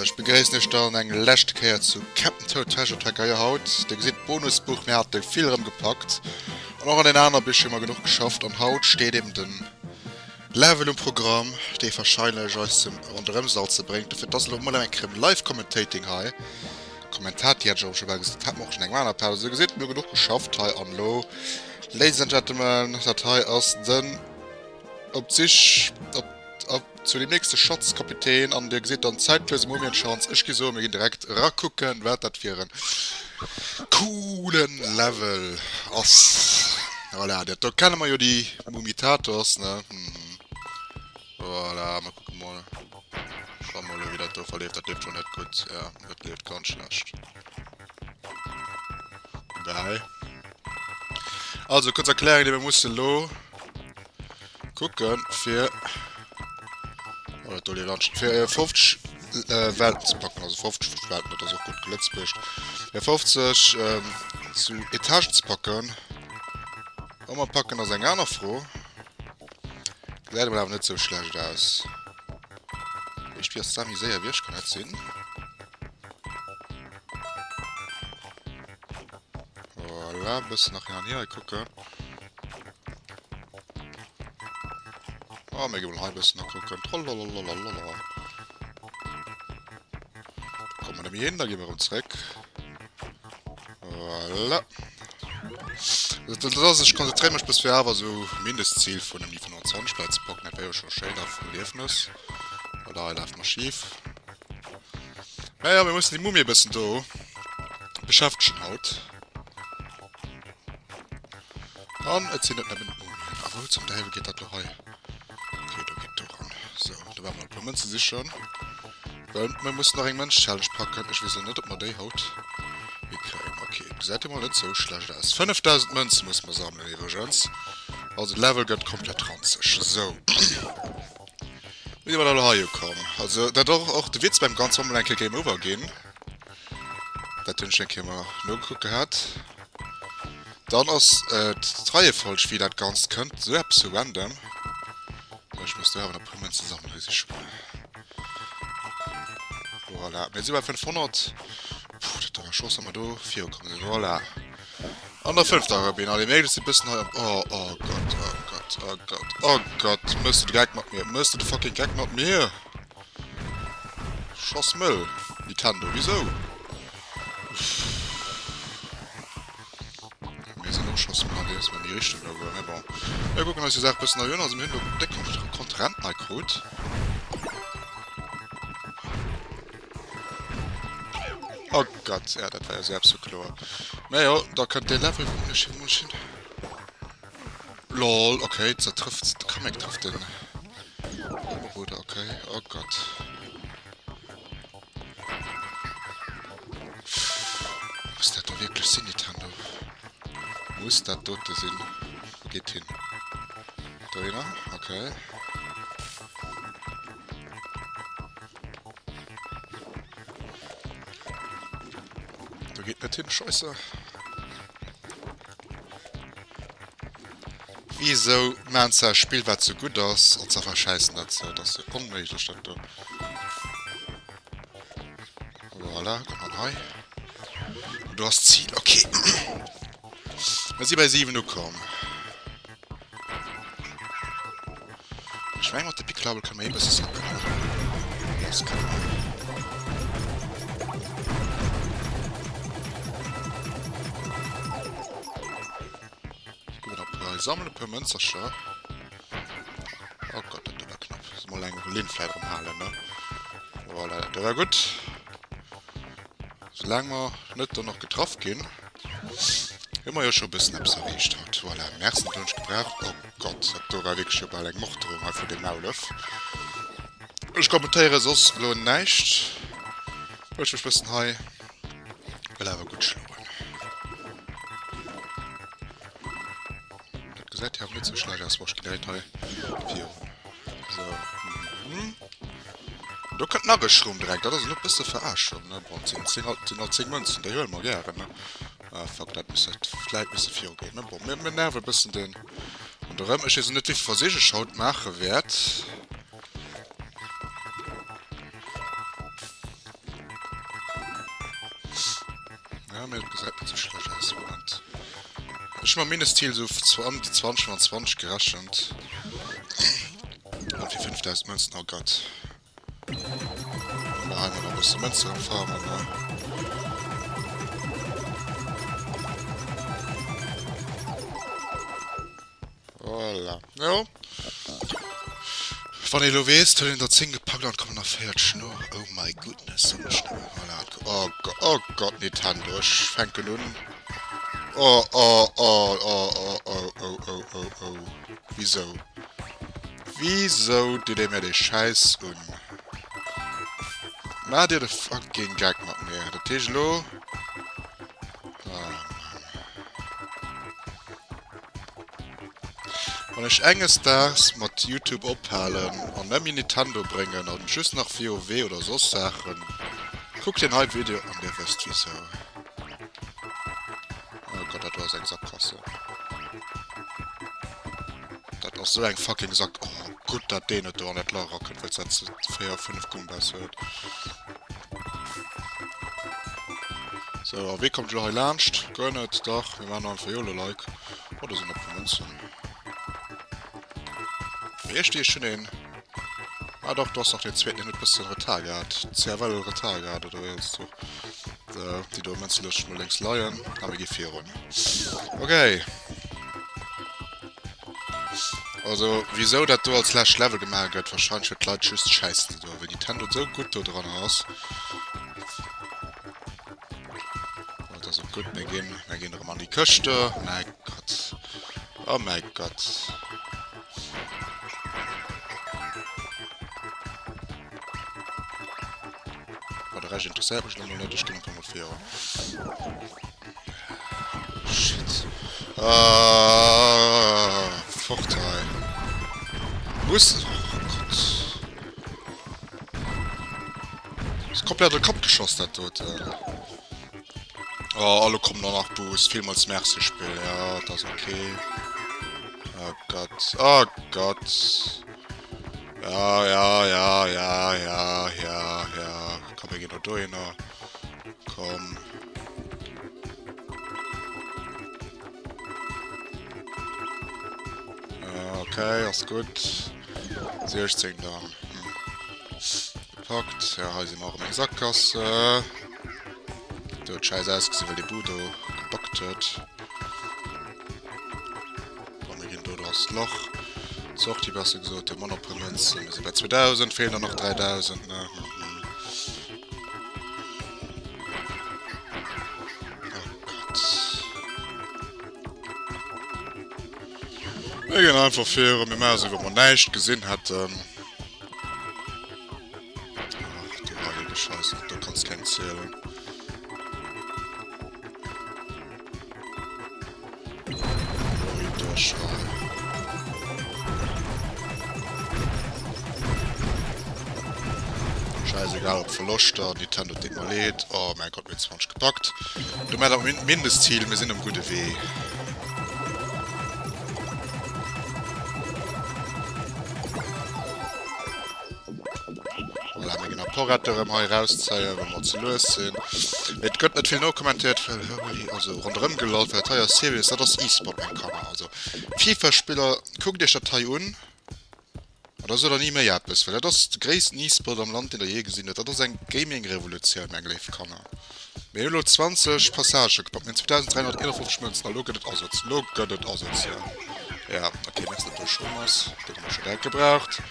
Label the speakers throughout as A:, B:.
A: Ech begréissen iech dann eng lescht Kéier zu Captain Toad Treasure Tracker jo haut. Dir gesitt d'Bonusbuch, mir hate vill erëm gepackt an och an den aner Bicher hu mer genuch geschafft an haut steet eben den Level um Programm, dee wahrscheinlech eis zum Ronderëmsalze bréngt. Dofir et ass elo mol eng Kéier erëm Live Commentating hei. Kommentati hat ech och scho bal gesot, hat mer och schon eng aner Plaz. Also dir gesitt, mir hu genuch geschafft hei an elo, Ladies and Gentlemen, dat hei ass den op d'Sich op op zu dem nächste Schatz, Kapitän, an dir gesitt dann d'zäitlose Mumienschanz. Ech gi soen, mir ginn direkt erakucken, wat dat fir en coolen Level ass. Voilà, dat do kenne mer jo, déi Mumitators, ne? Mhm. Voilà, mer kucke mol. Schau mol, wéi dat do verleeft. Dat leeft scho net gutt. Ja, dat leeft ganz schlecht. Bye. Also, kurz Erklärung, mir musse lo kucken fir oh, dat do leeft anscheinend fir 50 äh, Welten ze packen, also 50 Welten, dat ass och gutt gelëtzebuergt. Fir 50 ähm, zu Etagen ze packen. Ob mer packen ass eng aner Fro. Gesäit awer net sou schlecht aus. Iergendwéi ass d'Sami séier ewech, kann dat sinn? Voilà, e bëssen nach hin an hier kucken. Ah, mir ginn hei e bëssen nach kucken. Trololololololo. Da kommen wir nämlich hin, da gehen wir erëm zréck. Voilà. Dat ass, ech konzentréiere mech bis fir awer esou Mindestzil vun ëm déi 25 vläit ze packen. Dat wär jo scho schéin a vum Erliefnes. Voilà, hei lafe mer schif. Naja, mir mussen déi Mumie e bëssen do beschäftegen haut. An et sinn net nëmmen d'Mumien. A wou zum Däiwel geet dat lo hei? Okay, do geet do ran. Sou, do ware mer e puer Mënze sichen. Well mir mussen nach eng Mënz-Challenge packen. Ech weess elo net, ob mer déi haut hikréien. Okay, gesäit jo mol net sou schlecht aus. 5000 Mënze musse mer sammelen iwwregens. Also de Level gëtt komplett ranzeg. Sou. Wéi si mer da elo hei ukomm? Also dat och och de Witz beim Ganzen, wa mol eng Kéier Game Over ginn. Dat hunn ech eng Kéier mol nogekuckt gehat. Dann ass d'Reiefolg wéi dat Ganzt kënnt esou eppes vu random. Ech muss do awer nach e puer Mënze sammelen, si scho mol. Voilà, mir si bei 500. Puh, dat war Chance, datt mer do virukomm sinn. Voilà. An der fënnefter Kabinn. Allez, mir si bëssen hei am... Oh, oh Gott, oh Gott, oh Gott, oh Gott. Mëss du de Geck mat mir? Mëss du de fucking Geck mat mir? Schoss mëll. Nintendo, wisou? Mir sinn och schoss mëll an deem Sënn an déi Richtung do goen, mee bon. Mir kucken eis déi Saach bëssen hei un. Also mir hunn do déck Kontrenten hei krut. Oh Gott, ja, dat war jo selbst sou kloer. Mä jo, da kënnt dee Level, wou ech hin muss hin. Lol, okay, dat trëfft, de Kamek trëfft den Oberroder, okay, oh Gott. Muss dat do wierklech sinn, Nintendo? Muss dat dote sinn? Wou geet hin? Dohinner, okay. Do geet net hin, Scheisse. Wisou maan se e Spill wat sou gutt ass an se verschäissen dat sou? Dat ass jo onméiglech dat do. Voilà, komm an hei. An do ass d'Zil, okay. Mir si bei 7 ukomm. Ech meng mat de Picklabel kënne mer ee bësse sacken. Yes, kënne mer. Gucken op hei sammelen e puer Mënzercher. Oh Gott, dat do war knapp. Soll mol eng Linn vläit erëm halen, ne? Voilà, dat do war gutt. Soulaang mer net do nach getraff ginn, hu mer jo scho e bëssen eppes erreecht haut. Voilà, merci, dat hunn ech gebraucht. Oh Gott, dat do war wierklech jo bal eng Morddrohung hei vun deem Maulef. Ech kommentéiere soss elo näischt, well ech mech bëssen hei wëll awer gutt schloen. Dat gesäit jo awer net sou schlecht aus. Bon, ech ginn direkt hei virun. Sou, mhm. Do kënnt nach e Schroom direkt. Dat ass elo e bësse Verarschung, ne? Bon, et sinn, sinn halt, sinn halt 10 Mënzen, déi huele mer gären, ne? Ah, fuck, dat muss hätt vläit misse viru goen, ne? Bon, mir, mir nerve e bëssen den ronderëm. Ech weess och net, wéivill Versich ech haut maache wäert. mee et gesäit net sou schlecht aus am Moment. Ech hu mam Mindestzil sou ëm déi 20, 25 gerechent. An fir 5000 Mënzen, oh Gott. Voilà, hei nach e bësse Mënzen am Farmen, ne? Voilà. Jo. Wann ee lo weess, et huet een der 10 gepackt an et kommen nach 40 no. Oh my goodness, soll ech nëmmen. Voilà. Oh Gott, oh Gott, Nintendo, ech fänken un. Oh, oh, oh, oh, oh, oh, oh, oh, oh, oh. Wisou? Wisou deet dir mir dee Schäiss un? Maacht dir de fucking Geck mat mir? Dat heescht elo... Ah, Mann. Wann ech enges Daags mat Youtube ophalen an net méi Nintendo bréngen an just nach WoW oder soss Saachen, kuckt deen hei Video an dir wësst wisou. Oh Gott, dat do ass eng Sackgasse. Dat ass sou eng fucking Sack... Oh, gutt dat deen net do an dat Lach erakënnt, well dat 4, 5 Goombas huet. Sou, a wee kommt elo hei laanscht? Guer net, dach, mir maachen einfach YOLO-like. Oh, do sinn e puer Mënzen. Mee ech ech hunn een. Ah dach, do ass nach deen zweeten, deen huet e bëssen Retard gehat. CFL Retard gehat, oder wéi heißt do? Sou, déi do Mënze loosse ech mol lénks leien a mir gi virun. Okay. Also, wisou dat do als lescht Level gemaach gëtt, wahrscheinlech fir d'Leit just schäissen ze doen, well Nintendo sou gutt do dran ass. Dat ass och gutt, mir ginn, mir ginn erëm an déi Këscht do. Mäi Gott. Oh mäi Gott. Bon, de Rescht interesséiert mech elo mol net, ech ginn einfach mol virun. Shit. Ah, fort hei. Muss. Oh Gott. Ist komplett an den Kopf geschoss, dat doten. Oh, alle kommen noch nach Boost. Villmools Merci, Spill. Ja, das ist okay. Oh Gott. Oh Gott. Ja, ja, ja, ja, ja, ja, ja. Komm, wir gehen noch durch noch. Komm. Ja, okay, ass gutt. 16 dann. Hm. Gepackt. Ja, hei si mer och eng Sackgasse. Do huet scheiss ausgesinn, well dee Bu do gebackt huet. Bon, mir ginn do, do ass d'Loch. D'Sortie, besser gesot. Do hu mer nach e puer Mënzen. Mir si bei 2000, feelen der nach 3000, ne? Hm, hm. Oh Gott. Mir ginn einfach virun, mir maachen esou, wéi wa mer näischt gesinn hätten. Ach du heilige Scheiße, do kanns keng zielen. Scheißegal op Verloschter, Nintendo deet mer leed. Oh mäi Gott, mir hunn 20 gepackt. Domat am Mindestziel, mir sinn um gudde Wee. Voilà, mir ginn nach Porrette erëm hei erauszéien, well mer ze lues sinn. Mee et gëtt net vill nokommentiert, well holy, also ronderëm gelallt, well dat hei ass serious, dat ass E-Sport, meng Kanner. Also FIFA-Spiller, kuckt iech dat hei un an da sot der ni méi eppes, well dat ass de gréissten E-Sport am Land, deen der jee gesinn hutt. Dat ass eng Gaming-Revolutioun, meng léif Kanner. Mir hunn elo 20 Passagë gepackt, mir hunn 2351 Mënzen a lo gëtt et Asaz. Lo gëtt et Asaz, jo. Ja, ok, merci, datt du schonn ass. Deen hu mer scho direkt gebraucht.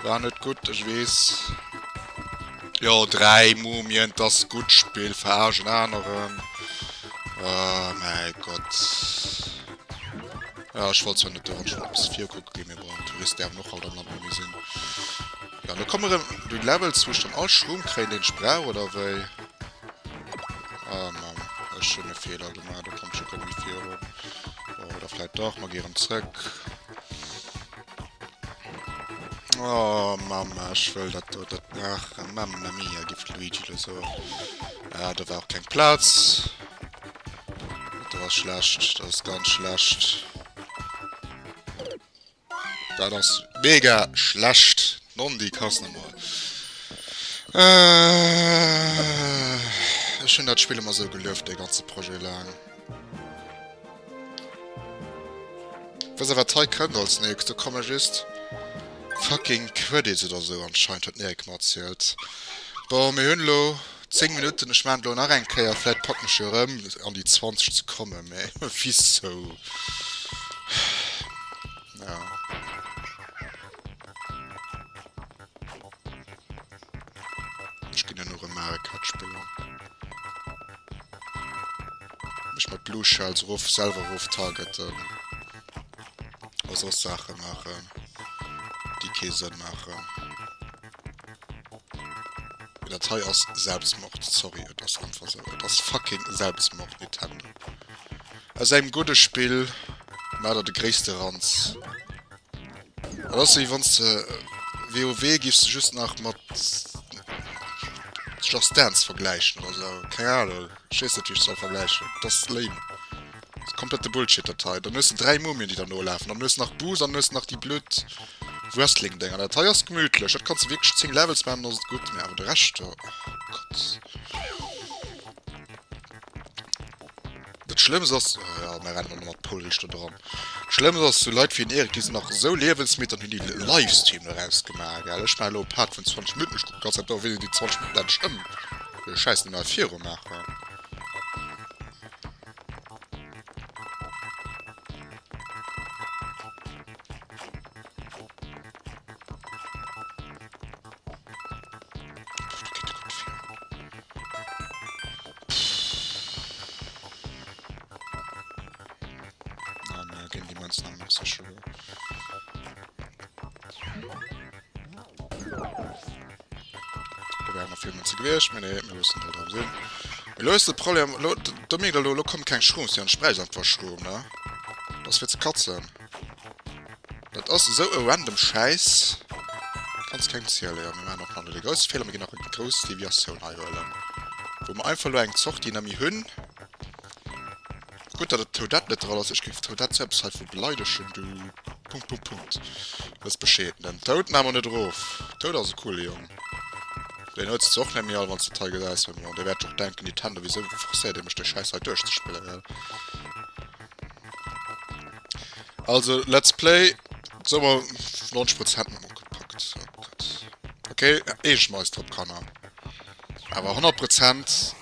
A: War net gutt, ech weess. Jo, 3 Mumien, 't ass gutt, Spill, veraarsch en aneren. Oh mäi Gott. Ja, ech wollt zwar net doran, ech wollt e bësse virkucke ginn, mee bon, Tourist däerfen och haut am Land net méi sinn. Ja, lo komme rem déi Levels, wou ech dann all Schroom kréien, deen ech brauch, oder wéi? Ah, Mann, ech hunn e Feeler gemaach, do konnt ech jo guer net méi virun. Oh, oder vläit dach, mer gi rem zrëck. Oh, Mamma, ech wëll dat do net maachen. Mamma mia, giff d'Luigi lo soen. Ah, do war och keng Plaz. Dat do ass schlecht, dat ass ganz schlecht. Dat ass mega schlecht. Nondi, kass nochmal. Äh, Ech hunn dat Spill ëmmer sou gelueft, dee ganze Projet laang. Wësst der wat hei kënnt als nächst? Do komme just fucking Credits oder sou anscheinend, huet den Eric mer erzielt. Bon, mir hunn elo 10 Minutten, ech maachen et elo nach eng Kéier, vläit packen ech jo erëm an déi 20 ze kommen, mä wisou? Ja. Ech ginn herno erëm Mario Kart spillen. Mech mat Blue Shells erof, selwer erof targeten. A soss Saache maachen, déi kee Sënn maachen. Mee dat hei ass Selbstmord. Sorry, et ass einfach sou. Et ass fucking Selbstmord, Nintendo. Aus engem gudde Spill maacht der de gréisste Ranz. Dat ass wéi wanns de WoW giffs de just nach mat Just Dance vergläichen oder sou. Keng Ahnung, ech weess net wéi ech soll vergläichen. Dat ass lame. Dat ass komplette Bullshit dat hei. Dann hues de 3 Mumien déi der nolafen, dann hues de nach Boos an hues nach déi blöd Wrestling Dénger. Dat hei ass gemütlech, dat kanns de wierklech 10 Levels maachen dann ass et gutt, mee awer de Rescht do, oh Gott. Dat Schlëmmst ass, oh ja, mir rennen mat Poul riicht do dran. Schlëmmst ass, sou Leit wéi den Eric, déi sinn nach esou liewensmidd an hunn déi Livestream doraus gemaach, gell. Ech maache elo e Part vun 20 Minutten, ech kucken d'ganz Zäit do, wéi déi 20 Minutten endlech ëm, wéi de Schäiss net méi viru maachen. Na, mir ginn déi Mönzen am nach sicher. Do wären nach vill Mönze gewiescht, mee nee, mir loossen dat awer sinn. Mee lo ass de Problem, lo, do mierkt der lo, lo kommen keng Shrooms méi an ech bräicht einfach Shroom, ne? Dat ass fir ze katzen. Dat ass esou e random Schäiss. Kanns kengem zielen. Jo, mir maachen och nach net e grousse Feeler, mir ginn nach eng grouss Deviatioun hei huelen. Wou mer einfach elo eng Zort Dynamie hunn. Gutt, datt et Toadette net dran ass. Ech géif Toadette sou eppes heivu beleidegen, du Punkt, Punkt, Punkt. Wëss Bescheed. Den Toad maache mer net erof. Toad ass e coole Jong. Deen huet se zwar och net méi all, wann s de et hei gesäis, mee bon, dee wäert sech och denken, Nintendo, wisou forcéiert Dir mech, dee Schäiss hei duerchzespillen, gell? Also let's play soe mer 90 Prozent mat gepackt. Oh Gott. Okay, eege mer eis drop Kanner. Awer 100 Prozent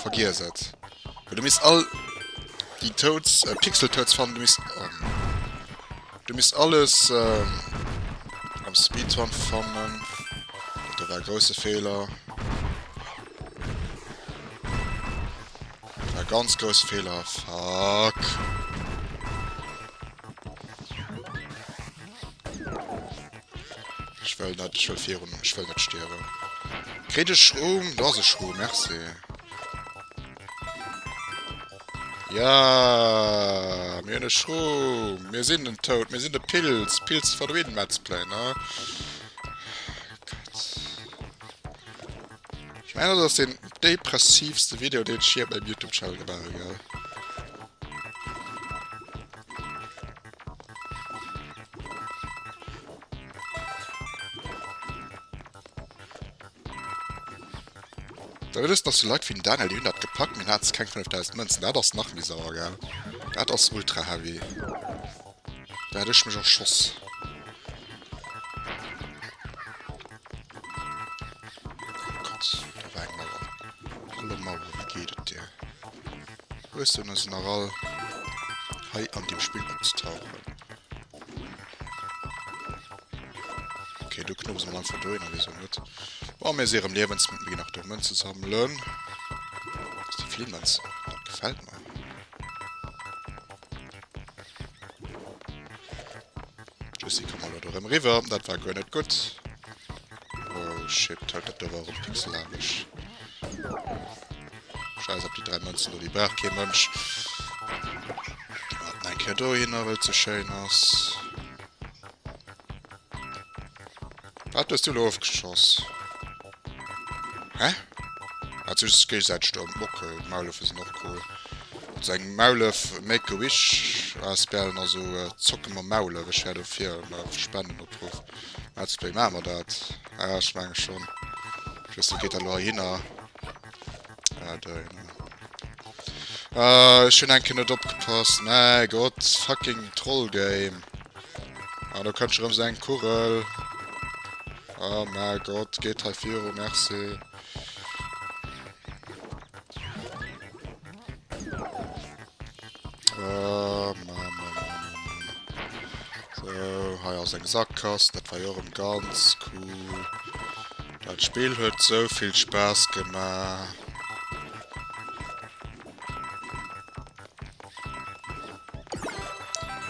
A: vergiess et. Well du misst all déi Toads, äh, Pixel Toads fannen, du misst ähm, du misst alles ähm, am Speedrun fannen. Dat war e grousse Feeler. War ganz grousse Feeler. Fuck. Ech wëll net, ech wëll virun, ech wëll net stierwen. Kritt e Schroom? Do ass e Schroom, merci. Ja, mir hunn e Schroom. Mir sinn den Toad, mir sinn de Pilz. Pilz for the win, Let's Play, ne? Gott. Ech mengen dat ass deen depressivste Video deen ech je op mengem Youtube Channel gemaach hunn, gell? Da gëtt es nach sou Leit wéi den Daniel, déi hunn dat gepackt, mee haten keng 5000 Mënzen. Dat ass nach méi sauer, gell? Dat ass ultra heavy. Da hätt ech mech erschoss. Oh Gott, da war eng Mauer. Hallo Mauer, wéi geet et dir? Hues du se nach all hei an deem Spill opzetauchen? Okay, du knobs mal einfach dohinner, wieso net? Bon, mir si erëm liewens, mir ginn nach do Mënze sammelen. Das si vill Mënzen, dat gefält mer. Jessie, komm mal do erëm riwwer, dat war guer net gutt. Oh shit, halt dat do war erëm pixelaresch. Scheiß op déi 3 Mënzen do, déi brauch kee Mënsch. Gi mer nach eng Kéier dohinner, wëll et sou schéin ass. Wat hues du elo ofgeschoss? Hä? Hat sech just géigesäiteg do ëm d'Mocke. D'Maulëffe sinn och cool. Sou eng Maulëff Make a Wish asbl an also zocke mam Maulëff. Ech wär dofir Spendenopruff. Let's Play maache mer dat? Ah, ech menge schonn. Just, wéi geet dat elo heihinner? Ah, déi, ne. Ah, ech hunn eng Kéier net opgepasst. Mäi Gott, fucking Troll-Game. Ah, do kënnt scho rëm sou eng Kugel. Oh mäi Gott, geet hei viru, merci. Oh Mann, Mann, Mann, Mann, Mann. So, hei ass eng Sackgass, dat war jo och erëm ganz cool. Dat Spill huet sou vill Spaass gemaach.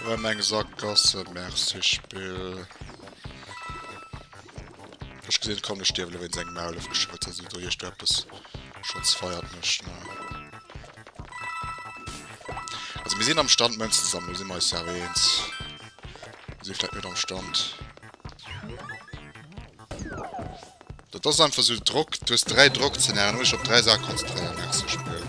A: Rëm eng Sackgasse, merci Spill. Ech gesinn, komm, ech stierwe lo wéinst engem Maulef geschwëtz, also do iergend eppes schonns feiert mech, ne. Also mir sinn am Stand Mënzen ze sammelen, do si mer eis jo awer eens. Mir si vläicht net am Stand. Dat ass einfach sou Drock, du hues 3 Drockzenarien, du muss dech op 3 Saache konzentréieren, merci Spill.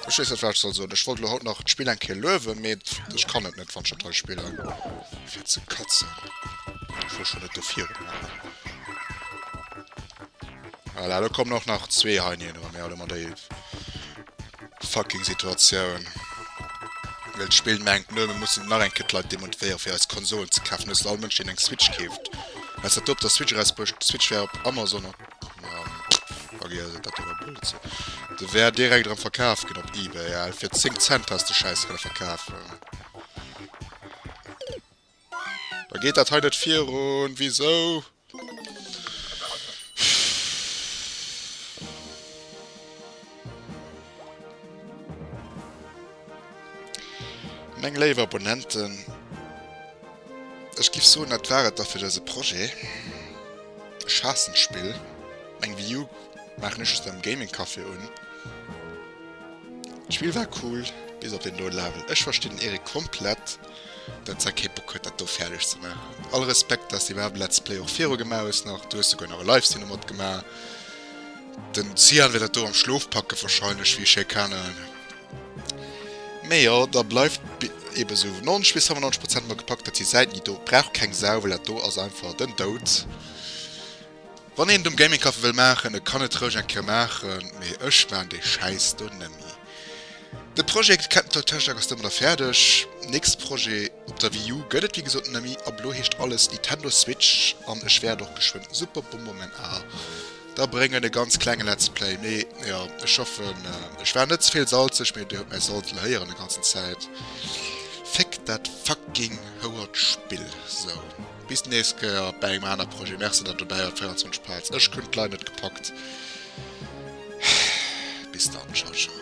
A: Ech weess net wat ech soll soen, ech wollt elo haut nach d'Spill eng Kéier luewen, mee ech kann et net wann ech dat hei spillen. Fir ze katzen. Ech wollt schon net do viru maachen. Voilà, do kommen och nach zwee heineen erëm. Ja, elo mat déi fucking Situatioun. Well d'Spill mengt, nö, mir mussen nach eng Kéier d'Leit demotivéieren, fir eis Konsolen ze kafen. Hues de all Mënsch, deen eng Switch keeft, häss dat do op der Switch erausbruecht, d'Switch wär op Amazon op, ja, vergiess et, dat do war Blödsinn. De wär direkt erëm verkaf ginn op Ebay, al. Fir 10 Cent häss de Schäiss kënne verkafen. Da geet dat hei net virun. Wisou? Meng léif Abonnenten, ech giff soen, dat war et da fir dëse Projet. Ech haassen d'Spill. Meng Wii U maachen ech just am Gaming Café un. D'Spill war cool, bis op deen do Level. Ech verstinn den Eric komplett, dat säi kee Bock huet dat do fäerdeg ze maachen. All Respekt dass de iwwerhaapt e Let's Play och viru gemaach hues nach. Du hues souguer nach e Livestream domat gemaach. Den Cyan wäert dat do am Schlof packe wahrscheinlech, wéi ech hie kennen. Mee jo, da bleift eben sou 90 bis 95 Prozent mol gepackt. Dat si Säiten déi do brauch keng Sau, well dat do ass einfach den Doud. Wann een et um Gaming Café wëll maachen, e kann et roueg eng Kéier maachen, mee ech maan dee Schäiss do nemmi. De Projet Captain Toad Treasure Track ass domadder fäerdeg. Nächste Projet op der Wii U gëtt et wéi gesot nemmi. Ab elo heescht alles Nintendo Switch an ech wäert och geschwënn Super Bomberman A da bréngen, e ganz klenge Let's Play. Mee jo, ech hoffen ech war net zevill salzeg, mee dir hutt mäi Saltel héieren de ganzen Zäit. Féck dat fucking houert Spill. Sou. Bis d'nächst Kéier bei engem aner Projet. Merci dat der dobäi waart 24 Plaz. Ech hunn d'Leit net gepackt. Bis dann. Ciao ciao.